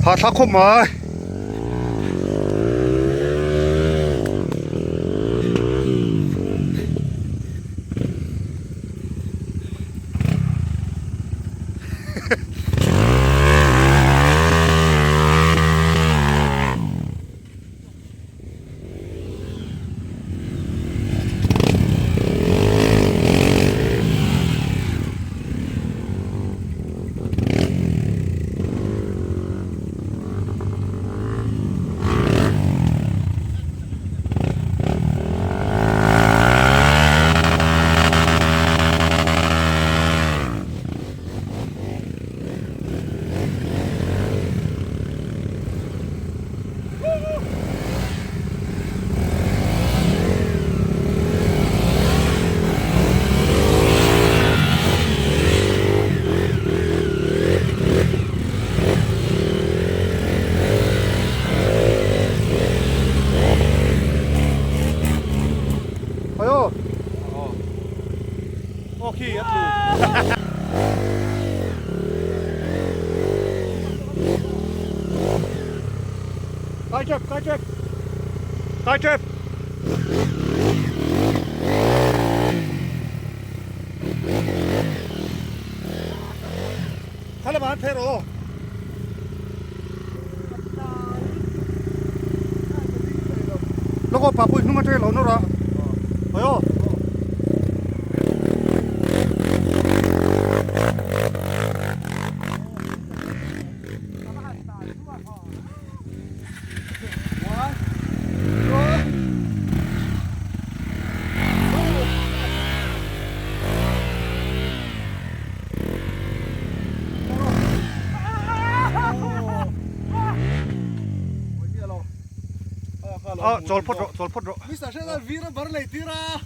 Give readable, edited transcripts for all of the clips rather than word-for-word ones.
Hahthlak khawp mai. Kai tep, kai tep. Kai tep. Khala man phei rawh. Loko papui hnung atang lo nawr a. Hayo. Ah, chawl phawt rawh, chawl phawt rawh. Mr. Hriata vir a bar lei tir a.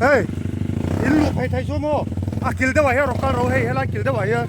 Hei, in luh phei thei chu maw? A kil deuhah hian rawn kal ro hei, helai kil deuhah hian.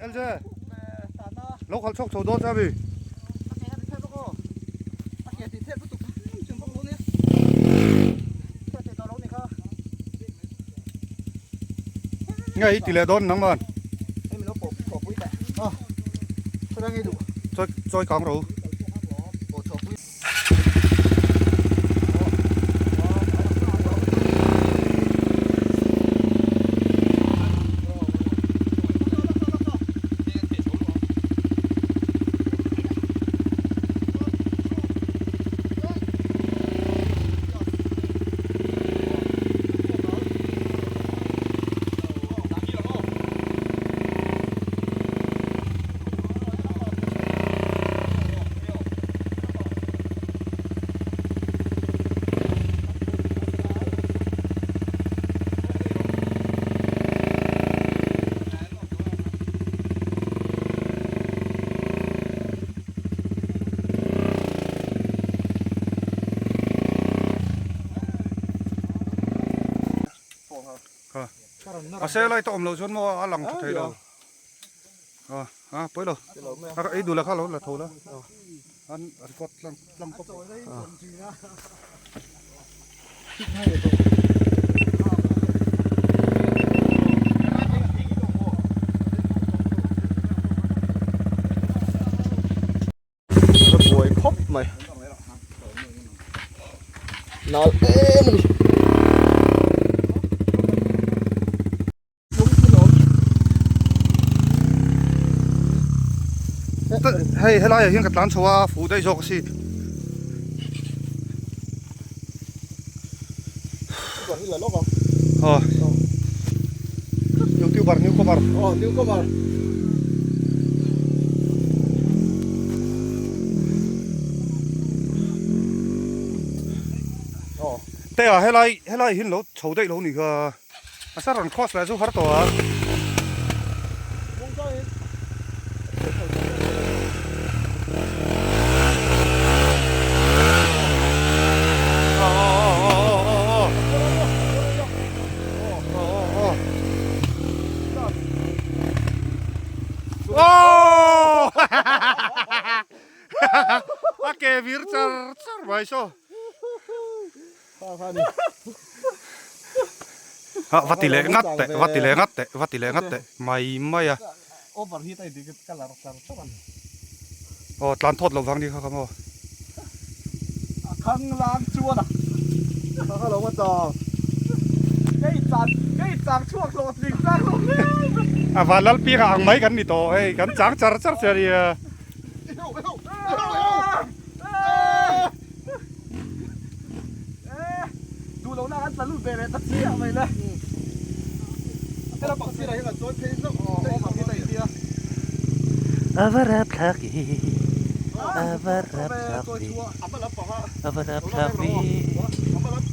LJ lo khalh chhuak chho dawn cha mi. Nge i ti leh dawn nang man. Chawi chawi kang ro. A se lai tawh awm loh chuan maw a lang tha thei lo. A a pawi lo. A ei duh la kha lo la tho la. An record tlang tlang pawp. mai. Nal em a ni. Hei helai ah hian ka tlan chho a fuh daih zawk a si. Aw youtuber newcomer. Aw newcomer. Te ah helai helai hian lo chho daih lo ni kha. A sir rawn cross leh chu har tawh a. A ke vir char char mai saw. Ha va ti leh ngat teh va ti leh ngat teh va ti leh ngat teh mai mai a. Over heat a inti ka lar char char a ni. Aw tlan thawt loh vang ni kha kha maw. A khang lang chuan a kha kha lo va chang. Kei chang kei chang chhuak hlawh tling tlang lo hle mai. A van lal piang ang mai kan ni tawh hei kan chang char char che a nia. Duh lohna an tla lut ve leh ta chiah mai le. Hela pakhat sirah hian an chawi phei zauh zauh ang hi ta intia. A va rap thlak e, a va rap thlak ve, a va rap thlak ve,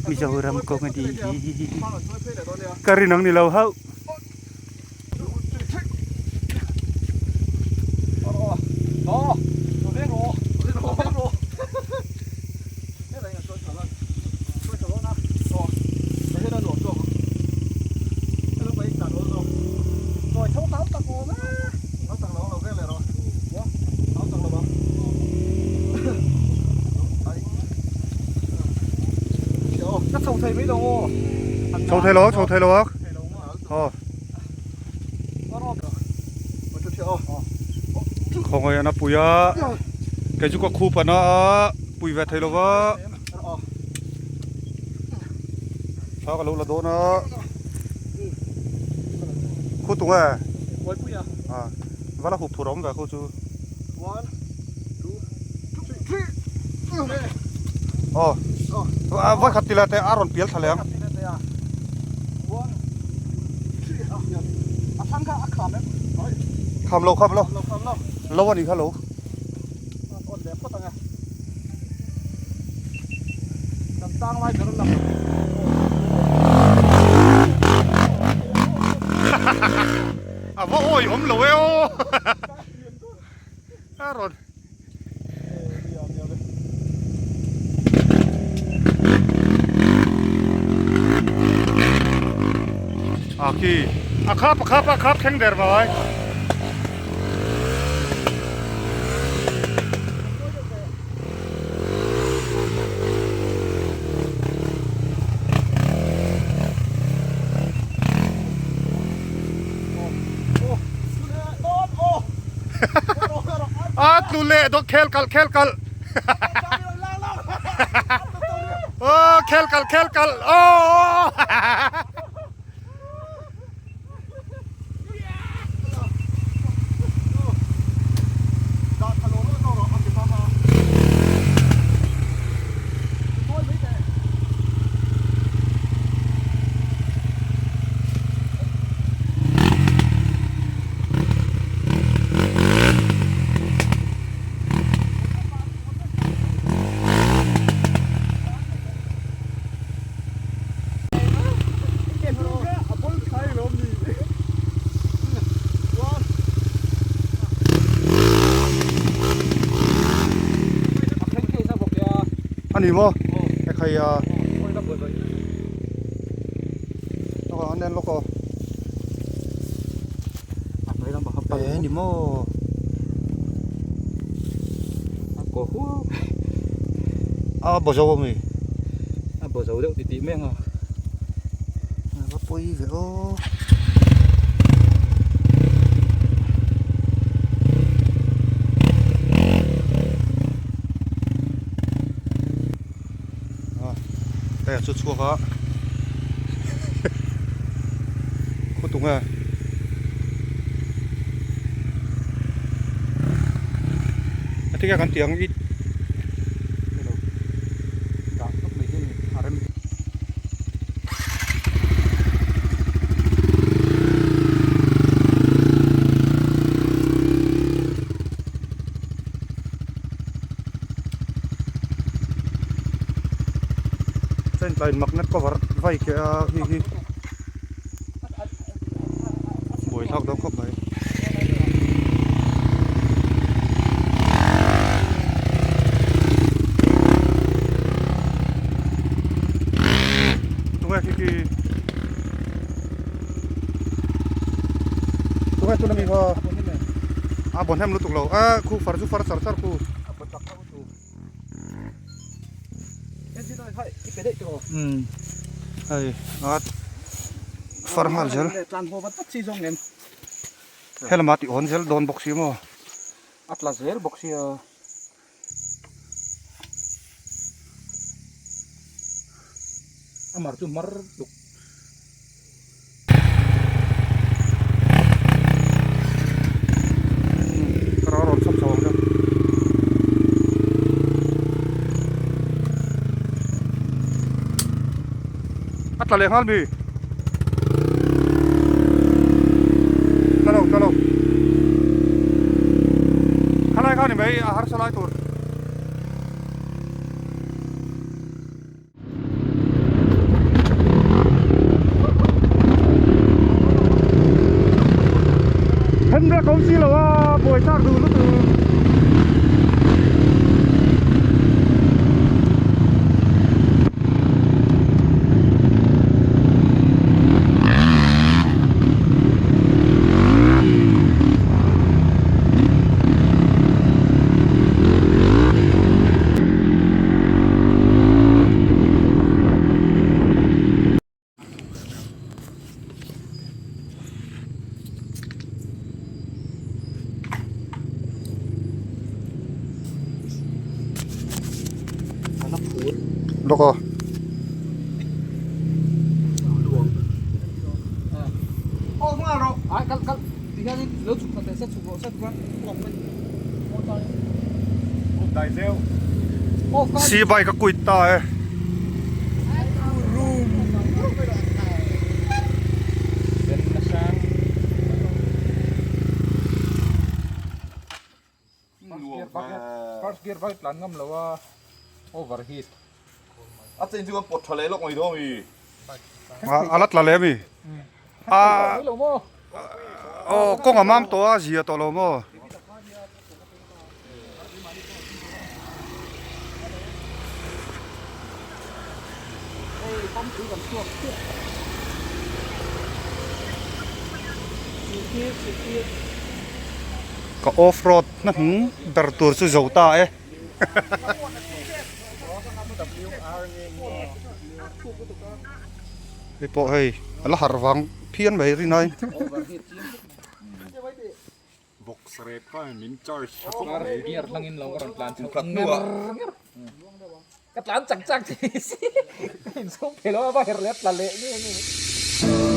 Mizoram kawng a nih hi. Ka rin ang ni lo hauh. Chho thei lo chho thei lo a aw khawngaih an a pui a kei chu ka khup ana a pui ve thei lo va thla ka lo la dawn a khu tung e a va la hup phur awm ve khu chu aw va khat tila te a rawn pial thla leh ang. Kham lo kham lo lo a ni kha lo. A va awi awm lo e aw a rawn. A khi a khap a khap a khap thleng der mai. A tlu leh dawt khel kalh khel kalh aw khel kalh khel kalh aw A ni maw? Ekhai a. An en lawk aw. E ni maw. A bo zo ami. A bo zo deuh ti tih mek a. A va pawi ve aw. chu chhuak a khaw tung e. A tinge kan tih ang i dah tawp mai hi a rem. Chain tlai magnet cover vai ke a hi hi buai thlak dawn khawp mai. Tunge khi khi Tunge tuna mi kha a bon hem lutuk lo a khu far chu far char char khu Hei a far nghal zel helama tih hawn zel dawn bawk si maw a tla zel bawk sia a mar chu mar tuk. A tla leh nghal mi tla lo tla lo khalai kha ni mai a harsa lai tur. Handbrake awm si lo a buai thlak duh lutuk. Lawk a. Si bike a quit ta e. First gear vai tlan ngam lo a overheat. A chen chu kan pawt tha leh lawk mai dawn mi. A la tla leh ami. A aw kawng a mam tawh a zia tawh lo maw. Ka off road na hnung ber tur chu zo ta e. Hei pawh hei a la harh vang phian mai rin ai. Box rep kha min charge tha khawp mai. Gear hlangin lo ka rawn tlan chho nger nger. Ka tlan chak chak thei si. Insum thei lo a va her leh tla leh nge nge.